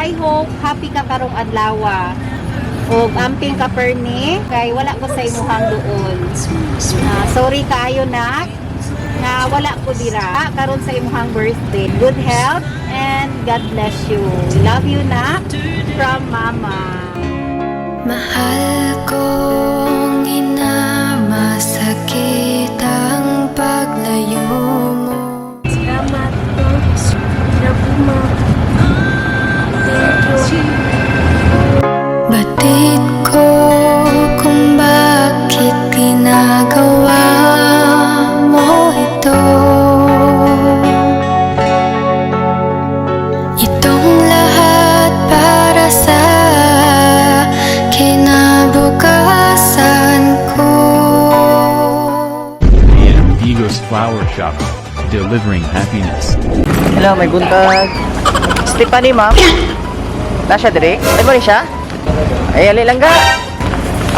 I hope happy ka karong adlaw. Ug amping ka perni kay wala ko sa imuhang duol. Sorry kaayo, nak, nga wala ko dira karon sa imuhang birthday. Good health and God bless you. Love you, nak, from Mama. Mahal kong ina, masakit ang paglayo mo. Salamat. Love you, Ma. Thank you. Batid ko kung bakit ginagawa mo ito. Itong lahat para sa kinabukasan ko. AM Digos Flower Shop, delivering happiness. Hello, may buntag. Stephanie, ma'am. Na siya dire? Ay mo ni siya? Ay, ali lang ga.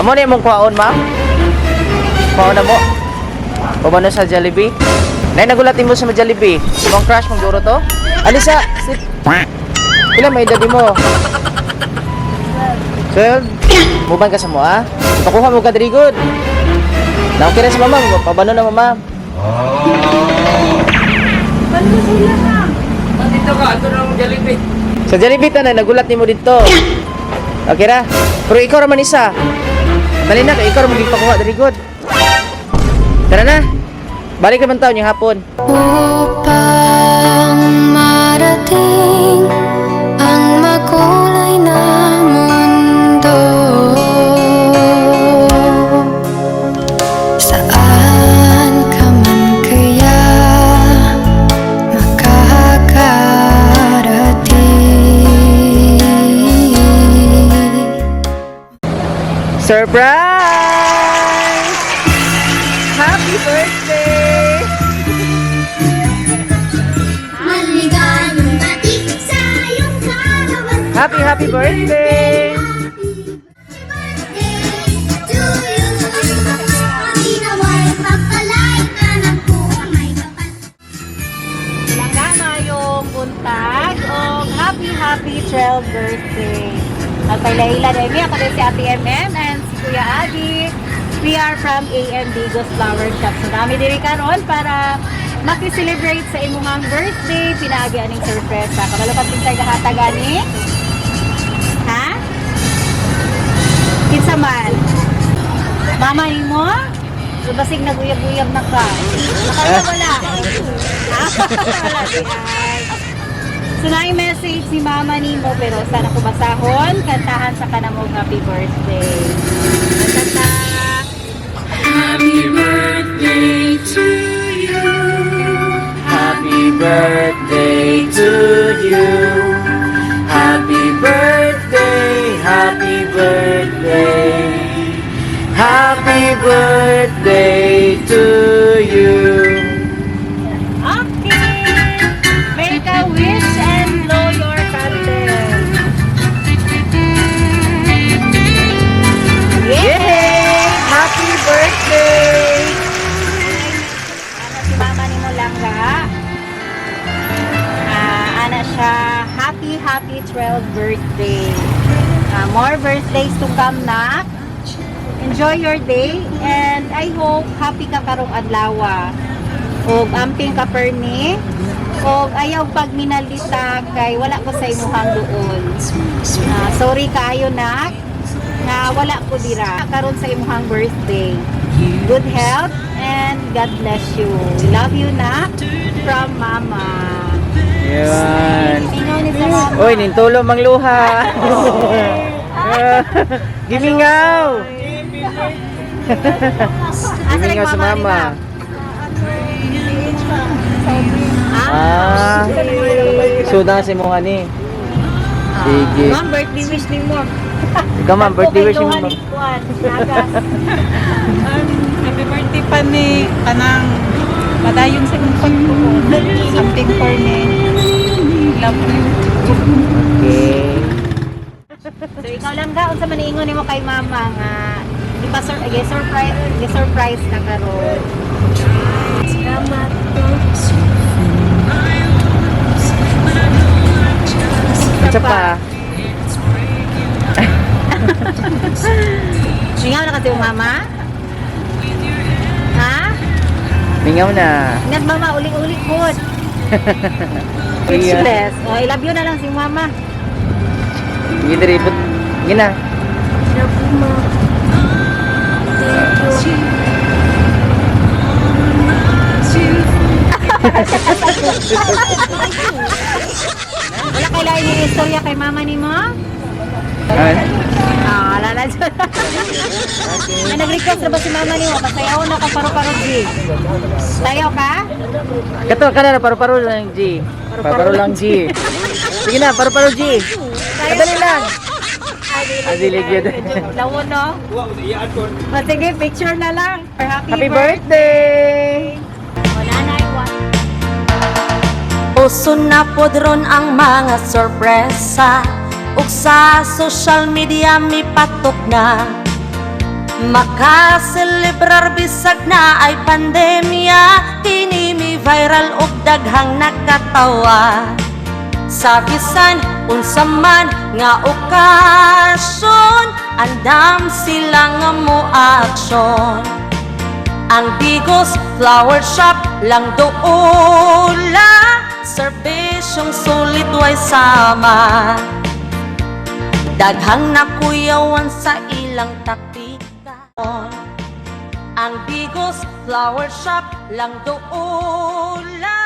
Amo na imong kuhaon, ma'am. Kuhaon na mo. Pabano sa Jollibee? Nay, nagulat mo sa Jollibee. Imong crush mong duro to? Alisa, sit. Pila may edad mo? 12. Muban ka sa mo, ah? Pakuha mo ka diri good. Na okay na sa mama, pabano na mama. Dito ka, ito na ang Jollibee. Sa Jollibee tanan nagulat nimo didto. Okay ra. Pero ikaw ra man isa. Dali na kay ikaw ra man pakuha diri good. Tara na. Balik naman taon yung hapon. Upang marating ang makulay na mundo. Saan ka man kaya makakarating? Surprise! Happy birthday! Maligayang bati sa iyong kaarawan. Happy, happy birthday! Happy birthday to you. Nawa'y pagpalain ka ng Poong Maykapal. Langga, maayong buntag o happy happy 12th birthday. Nagpailaila na mi ako din si Ate MM and si Kuya Adi. We are from AM Digos Flower Shop. So dami diri karon para maki-celebrate sa imong birthday, pinaagi aning sorpresa. Kabalo ka kinsay gahatag ani? Ha? Kinsa man? Mama nimo? So basig naguyab-uyab na ka. Nakaya wala. Ah, wala di ay. So na yung message ni mama nimo pero sana ko basahon, kantahan sa kanamo happy birthday. Kanta. Happy birthday to you. Happy birthday to you. Happy birthday, happy birthday. Happy birthday to you. Okay. Make a wish and blow your candle. Yay! Happy birthday! Ana si mama nimo langga. Ana siya, happy happy 12th birthday. More birthdays to come na. Enjoy your day and I hope happy ka karong adlaw. Ug amping ka perni. Og ayaw pag minalita kay wala ko sa imuhang duol. Sorry kaayo, nak, nga wala ko dira karon sa imuhang birthday. Good health and God bless you. Love you, nak, from Mama. Yan. Ingaw ni sa mama. Uy, nintulo mangluha. Gimingaw. Asa Gimingaw sa nagmama ni mama. ma'am? Ah. So na si mo ani. Sige. Ma'am, birthday wish ni mo. Ikaw, ma'am, birthday wish mo, ma'am. Nagas. Happy birthday pa ni kanang padayon sa imong pagtuon. Something for me. Love you. Okay. So ikaw lang ga unsa man iingon nimo kay mama nga ipa surprise, gi-surprise ka karon? Salamat. Isa pa. Mingaw na kasi yung mama? Ha? Mingaw na. Ingat mama, uli-uli po. Iya. Speechless. Oh, I love you na lang si mama. Sige, diri. Sige na. Love you, ma. Thank you. Wala kay lain yung istorya kay mama ni mo? Ah, Ah, wala na dyan. Ay, nag-request na ba si mama ni mo? Pasayaw na ka paru-paro, G. Sayaw ka? Kato ka na, paru-paro lang, G. Paru-paro lang, G. Sige na, paru-paro, G. Kadali lang. Ah, dili gyud. Lawon, no? O, sige, picture na lang. Happy, Happy birthday! Wala na, iwan. Uso na pod ron ang mga sorpresa ug sa social media mipatok na. Makaselebrar bisag na ay pandemya. Kini mi viral ug daghang nakatawa. Sa bisan unsa man nga okasyon, andam sila nga mo aksyon. Ang Digos Flower Shop lang doula. Serbisyong sulit way sama. Daghang nakuyawan sa ilang taktika. Ang Digos Flower Shop lang doula.